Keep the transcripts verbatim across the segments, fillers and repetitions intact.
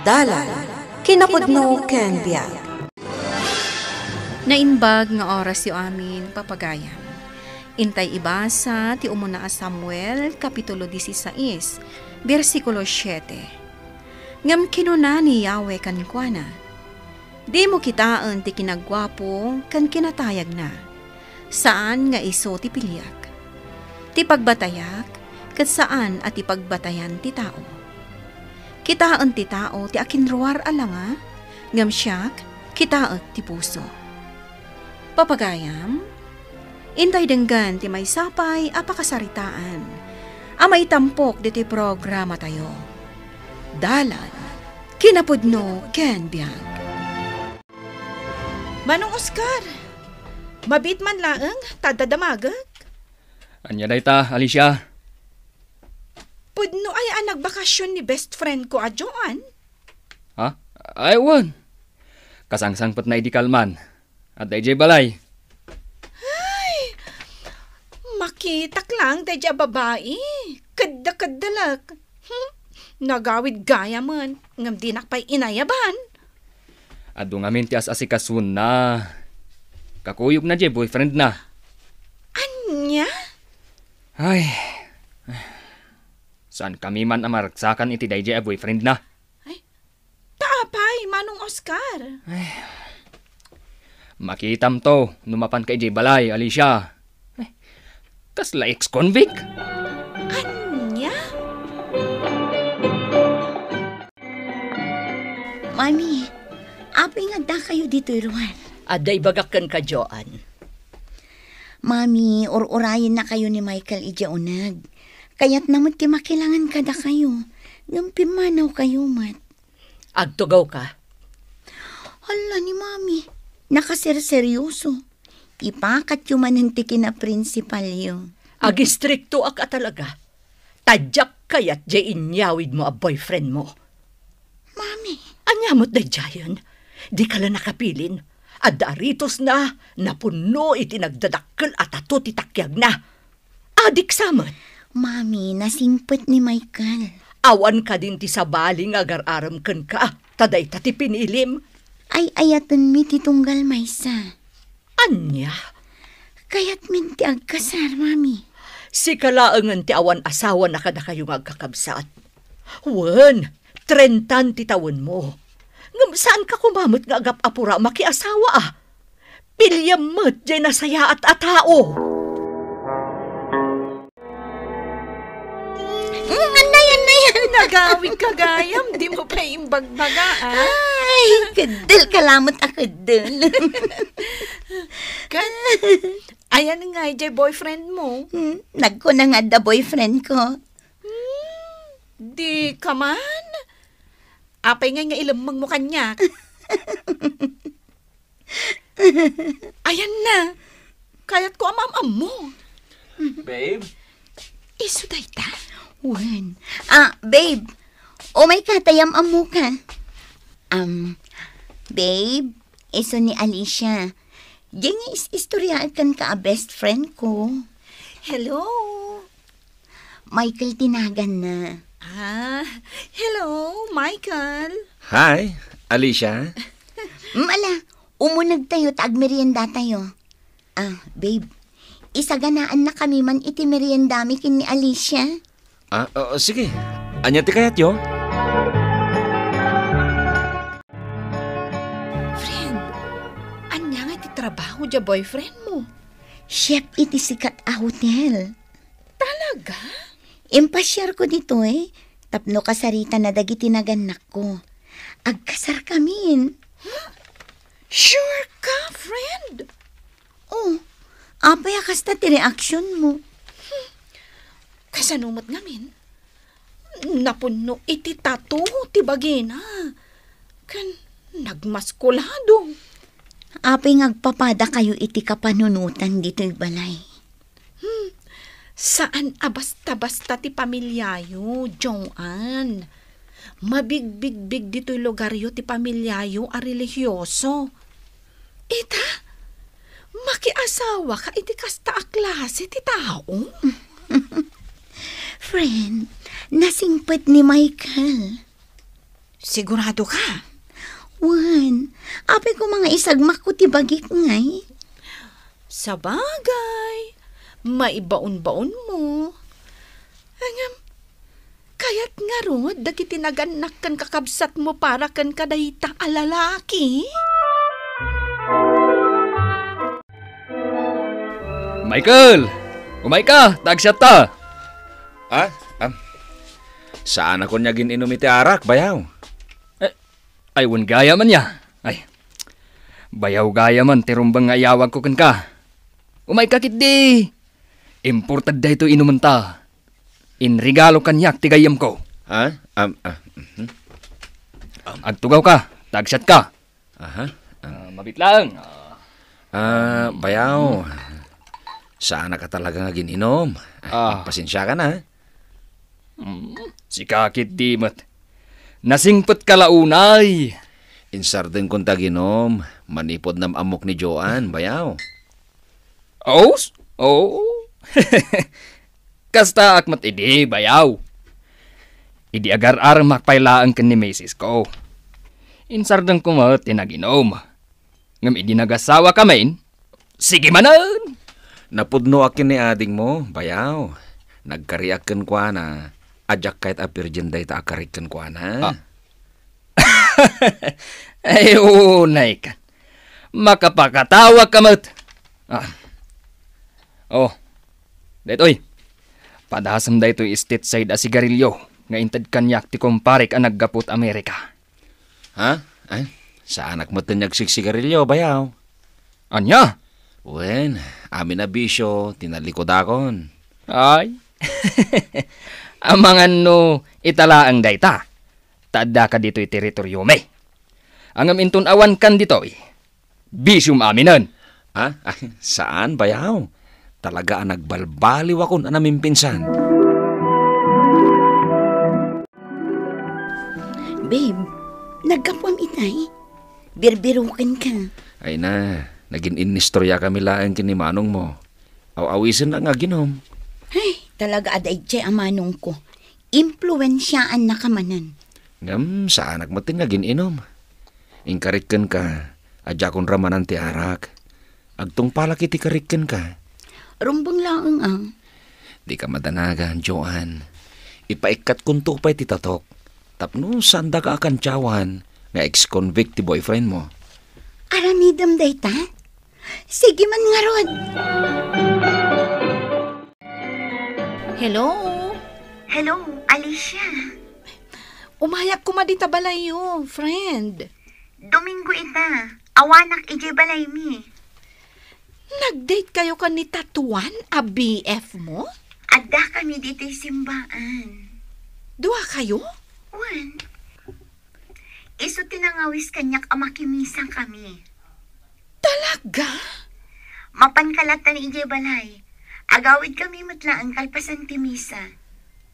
Dalan, kinapudno ken biag. Naimbag nga orasyo amin, papagayam. Intay ibasa ti umuna a Samuel, Kapitulo dieciséis, bersikulo siete. Ngem kinuna ni Yahweh kenkuana, "Dimo kitaen ti kinagguapo ken kinatayagna. Saan nga isu ti piliak. Ti pagbatayak, ket saan a ti pagbatayan ti tao. Kitaen ti tao ti akinruar a langa, ngem siak, kitaek ti puso." Papagayam, intay denggen ti maysa pay a pakasaritaan a maitampok ditoy programatayo. Dalan, kinapudno ken biag. Manong Oscar, mabiit man laeng ta adda damagek. Ania dayta, Alicia? Pudno aya a nagbakasyon ni best friend ko a Joan? Ha? Ay, wen. Kasangsangpetna idi kalman. Adda idiay balay. Ay! Makitak laeng daydiay a babai. Kedda-kedda laeng. Hmm? Nagawid gayamen, ngem dinak pay inayaban. Adu ngamin ti as-asikasona. Kakuyogna diay boyfriendna. Ania? Ay. Saankami man a maragsakan iti daydiay a boyfriendna. Ay, ta apay, Manong Oscar? Ay. Makitamto no mapanka idiay balay, Alicia. Ay, kasla ex-convict? Ania? Mami, apay nga addakayo ditoy ruar? Adda ibagak kenka, Joan. Mami, ur-urayennakayo ni Michael idiay uneg. Kayatna met ti makilangan kadakayo, ngem pimmanawkayo met. Agtugawka. Hala ni Mami, nakaserseryoso. Ipakatyo manen ti kinaprinsipalyo. Agistriktoak a talaga. Ta diak kayat diay inyawidmo a boyfriendmo. Mami. Ania met daydiayen? Dika la nakapilin. Adda a ritosna, napunno iti nagdadakkel a tattoo ti takiagna. Adik sa met. Mami, nasingpet ni Michael. Awan kadin ti sabali nga agar-arem kenka, ta dayta ti pinilim. Ay-ayatenmi ti tunggal maysa. Ania? Kayatmin ti agkasar, Mami. Sika laengen ti awan asawa na kadakayo nga agkakabsat. Wen, trentan ti tawenmo. Ngem saanka koma met nga agap-apura makiasawa, a? Piliam met diay nasayaat a tao. Mm, anay, anay, anay. Nagawid ka gayam, dimo pay imbagbaga, a? Ay, keddel ka lamet a keddel. Ket, ayan nga diay boyfriend mo. Hmm, nagkuna nga adda boyfriend ko. Hmm, di ka man. Apay ngay nga ilemmeng mo kaniak? Ayan na. Kayat ko a maam-ammo. Babe? Isu dayta? Wen. Ah, babe. Umay ka, ta am-ammoka. Um, babe, isu ni Alicia. Diay nga is-istoryaek kenka a best friend ko. Hello. Michael ti naganna. Ah, hello, Michael. Hi, Alicia. Mm, ala, umunegtayo ta agmeriendatayo. Ah, babe, isaganaannakami man iti meriendami ken ni Alicia. Ah, oo, sige. Ania ti kayatyo? Friend, ania nga ti trabaho diay boyfriend mo? Chef iti sikat a hotel. Talaga? Impasiarko ditoy tapno kasaritana dagiti nagannakko. Agkasarkamin. Huh? Sure ka, friend? Oh, apay a kasta ti reaksionmo? Kasano met ngamin? Napunno iti tattoo ti bagina. Ken nagmaskulado. Apay nga agpapadakayo iti kapanunotan ditoy balay? Hmm, saan a basta-basta ti pamiliayo, Joan. Mabigbigbig ditoy lugaryo ti pamiliayo a relihioso. Ita, makiasawaka iti kasta a klase ti tao? Friend, nasingpet ni Michael. Sigurado ka? Wen, apay koma nga isagmakko ti bagik ngay? Sabagay, maibaon-baon mo. Ngem, kayat ngarud dagiti nagannak ken kakabsatmo para ken kadayta a lalaki? Michael! Umayka, ta agsiatta! Ah, ah. Saan a koni agin-inum iti arak, bayaw? Eh, ay, wen gayam ania. Ay, bayaw gayam ti rumbeng nga iyawagko kenka. Umayka ketdi. Imported daytoy inumenta. Inregalo kaniak ti gayyemko. Ha? Am, ah, mhm. Agtugawka, ta agsiatka. Aha. Ah, mabit laeng. Ah. Ah, bayaw. Saanak a talaga nga agin-inum. Ah. Pasensiakan, ha? Mm, sika ketdi met. Nasingpetka la unay. Insardengkon ti aginum, manipud nam-ammok ni Joan, bayaw. Aus? Oo. Kastaak met idi, bayaw. Idi agar-armak pay laeng ken ni misis ko. Insardengko met ti naginum. Ngem idi nagasawakamin, sige manen! Napudnoak ken ni adingmo, bayaw. Nagkariak kenkuana, a diak kayat a virgin dayta a karik kenkuana. Ah. Ay, unay ka. Makapakatawaka met. Ah. Oh, daytoy. Padasem daytoy state side a sigarilyo nga inted kaniak ti kumparek a naggapu ti Amerika. Ha? Ay, saanak met ti agsigsigarilyo, bayaw. Ania? Wen, amin a bisio ti nalikudakon. Ay. Amangan no ita laeng dayta. Ta addaka ditoy teritoriomi. Ngem inton awankan ditoy, bisiom aminen. Ha? Ay, saan, bayaw. Talaga a nagbalbaliwakon a namimpinsan. Babe, naggapuam itay? Birbirokenka. Ay na, nagin-innistoriakami laeng ken ni manongmo. Aw-awisen nga aginum. Ay, talaga a daydiay a manongko. Impluensiaannaka manen. Ngem, saanak met nga agin-inum. Inkarik kenka, a diakon ramanan ti arak. Agtungpalak iti karik kenka. Rumbeng laeng, ah. Dika madanagan, Joan. Ipaikkatkonto pay ti tatok. Tapno saandaka a kantiawan nga ex-convict ti boyfriendmo. Aramidem dayta? Sige man ngarud. Hello? Hello, Alicia. Umayak koma dita balayyo, friend. Domingo ita. Awanak idiay balaymi. Nag-date kayo ken ni Tatuan a B F mo? Addakami ditoy simbaan. Dua kayo? Wen. Isu ti nangawis kaniak a makimisakami. Talaga? Mapanka latta idiay balay. Agawidkami met laeng kalpasan ti misa.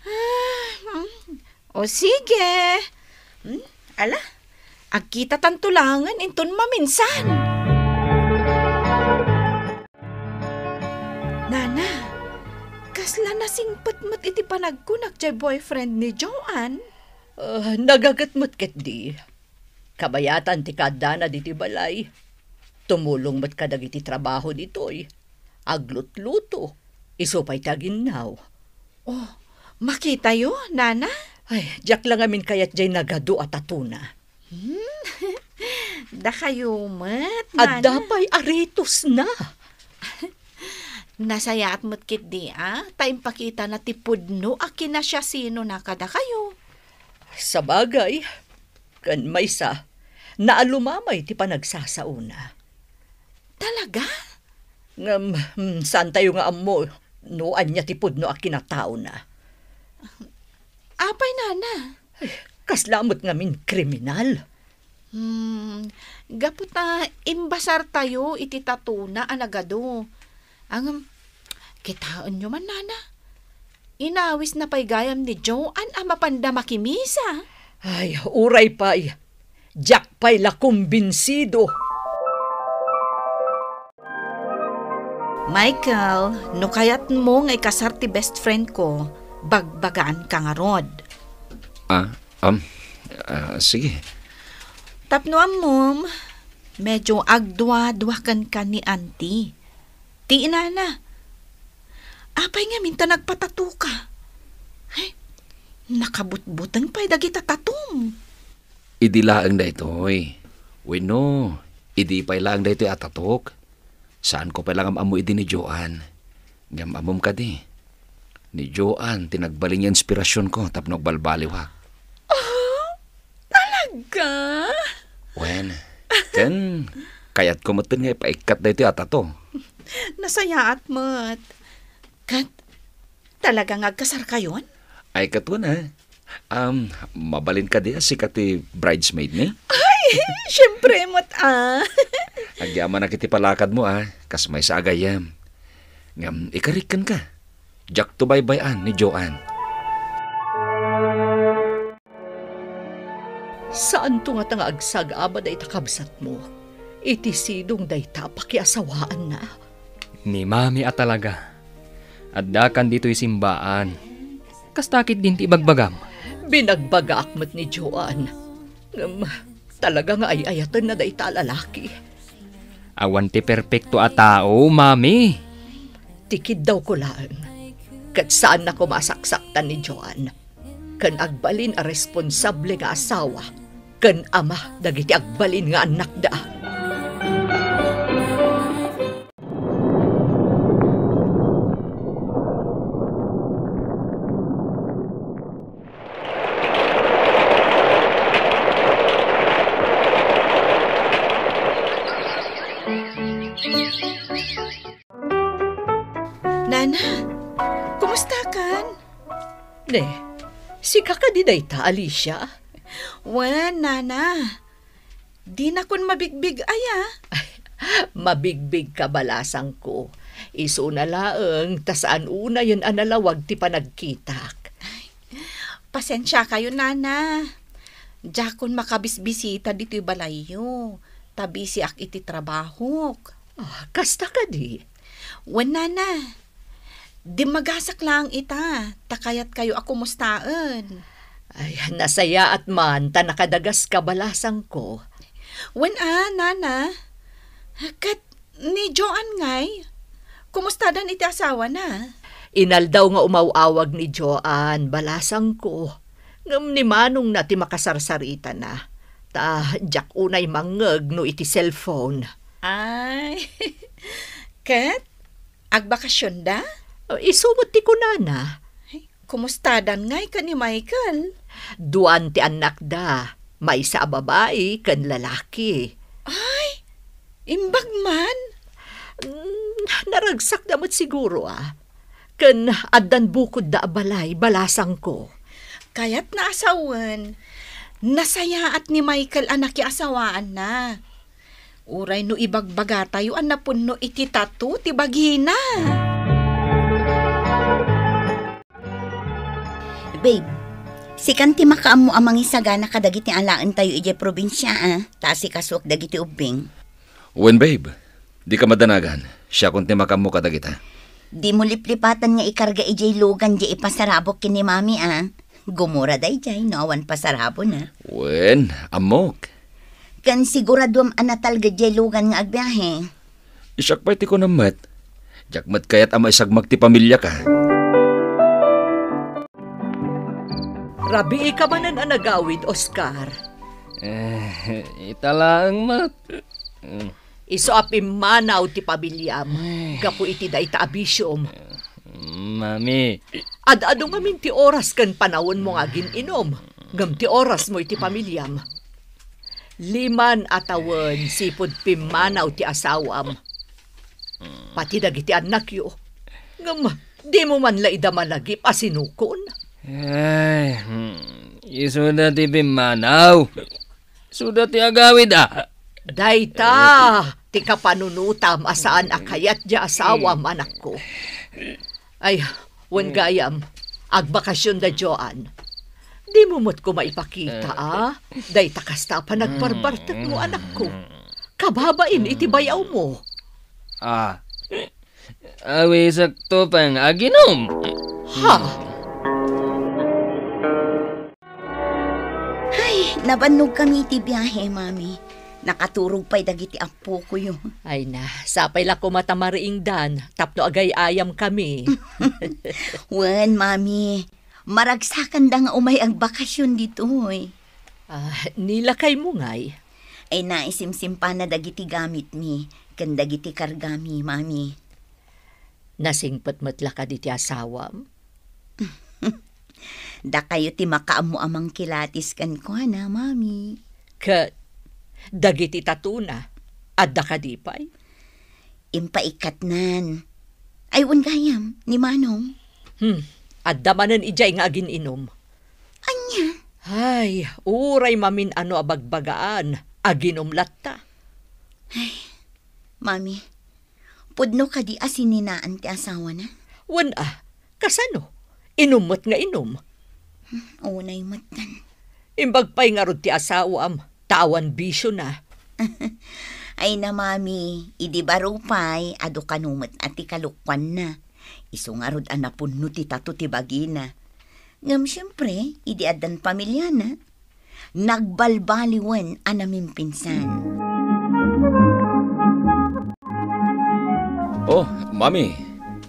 Ah, hmm. O sige. Hmm? Ala, agkitatanto laengen inton maminsan. Nana, kasla nasingpet met iti panagkunak diay boyfriend ni Joan? Ah, nagaget met ketdi. Kabayatan ti kaaddana ditoy balay. Tumulong met kadagiti trabaho ditoy. Aglutluto. Isu pay ti aginnaw. Oh, makitayo, Nana? Ay, diak la ngamin kayat diay nagadu a tatuna. Hmm? Dakayo met, Nana. Adda pay aritosna. Nasayaat met ketdi, a, ta impakitana ti pudno a kinasiasinona kadakayo. Sabagay, ken maysa, naalumamay ti panagsasaona. Talaga? Ngem, hmm, saantayo nga ammo no ania ti pudno a kinataona. Apay, Nana? Ay, kasla met ngamin kriminal. Hmm, gapu ta imbasartayo iti tatuna a nagadu. Ngem, kitaenyo man, Nana. Inawisna pay gayam ni Joan a mapanda makimisa. Ay, uray pay. Diak pay la kumbinsido. Michael, no kayatmo nga ikasar ti best friend ko, bagbagaanka ngarud. Ah, um, Ah, sige. Tapno ammom, medyo agdua-dua kenka ni Auntie. Ti inana. Apay ngamin ta nagpatatoka? Ay, nakabutbuteng pay dagita tatom. Idi laeng daytoy. Wenno, idi pay laeng daytoy a tatok. Saanko pay la nga am-ammo idi ni Joan. Ngem ammom kadi, ni Joan ti nagbalin nga inspirasionko tapno agbalbaliwak. Ah, talaga? Wen, ken kayatko metten nga ipaikkat daytoy a tato. Nasayaat met. Ket, talaga nga agkasarkayon? Ay, ket wen, ah. Um, mabalin kadi a sika ti bridesmaid mi? Ay, siyempre met, ah. Agyamanak iti palakadmo, ah. Kas maysa a gayyem. Ngem ikarik kenka. Diakto baybay-an ni Joan. Saanto ngata nga agsagaba dayta kabsatmo iti sidong dayta a pakiasawaanna? Ni Mami a talaga. Addakan ditoy simbaan. Kasta ketdin ti ibagbagam? Binagbagaak met ni Joan. Ngem, talaga nga ay-ayatenna dayta a lalaki. Awan ti perpekto a tao, Mami. Ti kiddawko laeng, ket saanna koma a saksaktan ni Joan ken agbalin a responsable nga asawa ken ama dagiti agbalin nga annakda. Nana, kumusta kan? Ne, sika kadi dayta, Alicia? Wen, Nana. Dinakon mabigbig aya. Mabigbig ka, balasangko. Isuna laeng ta saan unayen a nalawag ti panagkitak. Pasensiakayo, Nana. Diakon makabisbisita ditoy balayyo, ta bisiak iti trabahok. Ah, kasta kadi? Wen, Nana. Dimmagasak laeng ita, ta kayatkayo a kumustaen. Ay, nasayaat man ta nakadagaska, balasangko. Wen a, Nana. Ket ni Joan ngay, kumustadan iti asawana? Inaldaw nga umaw-awag ni Joan, balasangko. Ngem ni manongna ti makasarsaritana, ta diak unay mangngeg no iti cellphone. Ay, ket agbakasionda? Isu met ti kunana. Ay, kumustadan ngay ken ni Michael? Duan ti annakda, maysa a babai ken lalaki. Ay, imbag man? Mm, naragsakda met siguro, a. Ken addan bukodda a balay, balasangko. Kayatna a sawen, nasayaat ni Michael a nakiasawaanna. Uray no ibagbagatayo a napunno iti tato ti bagina. Babe, sikan ti makaammo a mangisagana kadagiti alaentayo idiay probinsia, a, ta asikasuak dagiti ubbing. Wen, babe, dika madanagan. Siakon ti makaammo kadagita. Dimo liplipatan nga ikarga idiay lugan diay ipasarabok ken ni Mami, a. Gumura daydiay no awan pasarabona. Wen, ammok. Ken siguraduam a natalged diay lugan nga agbiahe. Siak pay ti kunam met. Diak met kayat a maisagmak ti pamiliaka. Rabiika manen a nagawid, Oscar. Eh, ita laeng met. Isu a pimmanaw ti pamiliam. Ay. Gapu iti dayta a bisiom. Mami. Ad-adu ngamin ti oras ken panawenmo nga agin-inom, ngem ti orasmo iti pamiliam. Liman a tawen sipud pimmanaw ti asawam. Pati dagiti annakyo. Ngem dimo man la ida malagip a sinukon. Ay, hmm, isuda ti pimmanaw. Isuda ti agawid, a. Dayta ti kapanunotam a saan a kayat diay asawam, anakko. Ay, wen gayam, agbakasionda Joan. Dimo met koma ipakita, a. Dayta kasta a panagbarbartekmo, anakko. Kababain iti bayawmo. A, awisakto pay nga aginom. Ha? Ay, Nabannogkami iti biahe, Mami. Nakaturog pay dagiti appokoyo. Ay na, sapay la koma ta mariingdan tapno agay-ayamkami. Wen, Mami. Maragsakanda nga umay agbakasyon ditoy. Ah, ni lakaymo ngay? Ay, naisimsimpana dagiti gamitmi ken dagiti kargami, Mami. Nasingpet met la kadi ti asawam? Dakayo ti makaammo a mangkilatis kenkuana, Mami. Ket dagiti tatona, adda kadi pay? Impaikkatnan. Ay, wen gayam, ni Manong. Hmm, adda manen idiay nga agin-inom. Ania? Ay, uray mamin-ano a bagbagaan, aginom latta. Ay, Mami, pudno kadi a sininaan ti asawana? Wen a, kasano? Inum met nga inum. Hmm, unay metten. Imbag pay ngarud ti asawam, ta awan bisiona. Ay na, Mami, idi baro pay, adu kano met a ti kalokuanna. Isu ngarud a napunno ti tato ti bagina. Ngem siempre, idi addan pamiliana, nagbalbaliwen a namimpinsan. Oh, Mami,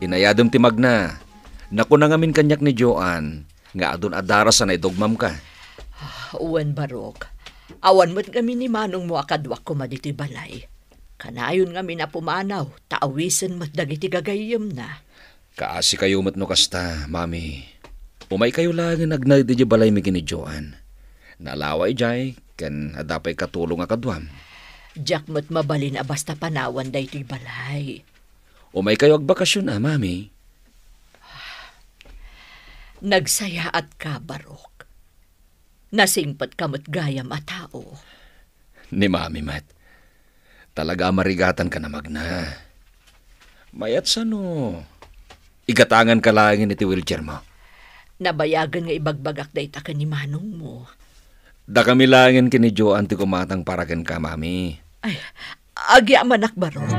inayadem ti magna. Nakuna ngamin kaniak ni Joan nga adun a daras a naidugmamka. Wen, Barok. Awan met ngamin ni manongmo a kaduak koma ditoy balay. Kanayon ngamin a pumanaw, ta awisen met dagiti gagayyemna. Kaasikayo met no kasta, Mami. Umaykayo laengen agnaed idiay balaymi ken ni Joan. Nalawa idiay, ken adda pay katulong a kaduam. Diak met mabalin a basta panawan daytoy balay. Umaykayo agbakasyon a, Mami. Nagsayaatka, Barok. Nasingpetka met gayam a tao. Ni Mami met. Talaga a marigatanka a magna. Mayat sano, igatanganka laengen iti wheelchairmo. Nabayagen nga ibagbagak dayta ken ni manongmo. Dakami laengen ken ni Joan ti kumatang para kenka, Mami. Ay, agyamanak, Barok.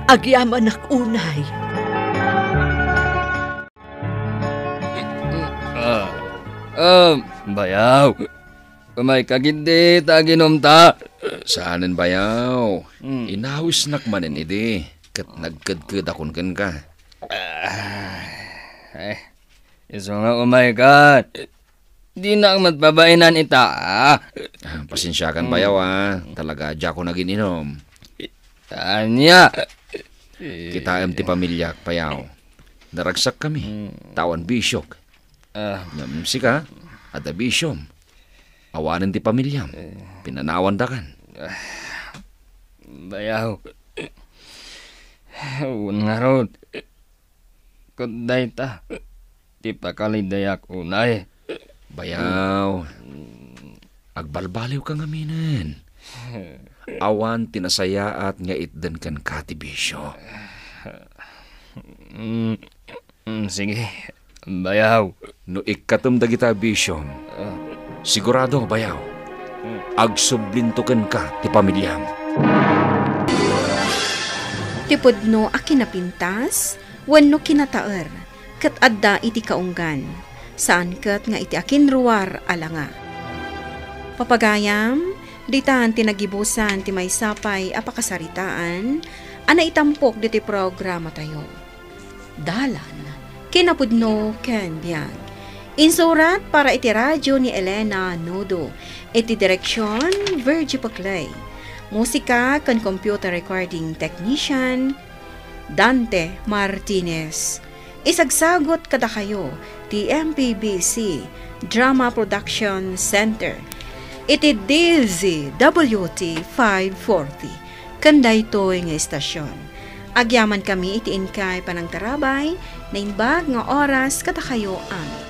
Agyamanak unay. Ah, ah, bayaw. Umayka ketdi ta aginumta. Saanen, bayaw. Hmm. Inawisnak manen idi, ket nagkedkedakon kenka. Ah, eh, isu nga umayka. Dinak met pabainan ita, ah. Ah, pasensiakan, bayaw, ah. Talaga, diakon agin-inom. Ania? Kitaem ti pamiliak, bayaw. Naragsakkami, hmm, ta awan bisiok. Ah. Ngem sika, adda bisiom. Awanen ti pamiliam. Eh. Pinanawandakan. Ah. Bayaw. Wen ngarud. Ket dayta ti pakalidayak unay. Bayaw, agbalbaliwka ngaminen. Awan ti nasayaat nga itden kenka ti bisio. Mm, mm, sige, bayaw. No ikkatem dagita a bisiom, ah, sigurado, bayaw, agsublinto kenka ti pamiliam. Ti pudno a kinapintas wenno kinataer ket adda iti kaunggan, saan ket nga iti akinruar a langa. Papagayam, ditan ti nagibusan ti maysa pay a pakasaritaan a naitampok ditoy programatayo. Dalan, kinapudno ken biag. Insurat para iti radio ni Elena Nudo, iti direksion, Virgie Paclay. Musika ken computer recording technician, Dante Martinez. Isagsagut kadakayo ti M P B C Drama Production Center iti D Z W T five forty. Ken daytoy nga istasyon, agyamankami iti inkay panangtarabay, naimbag nga oras kadakayo amin.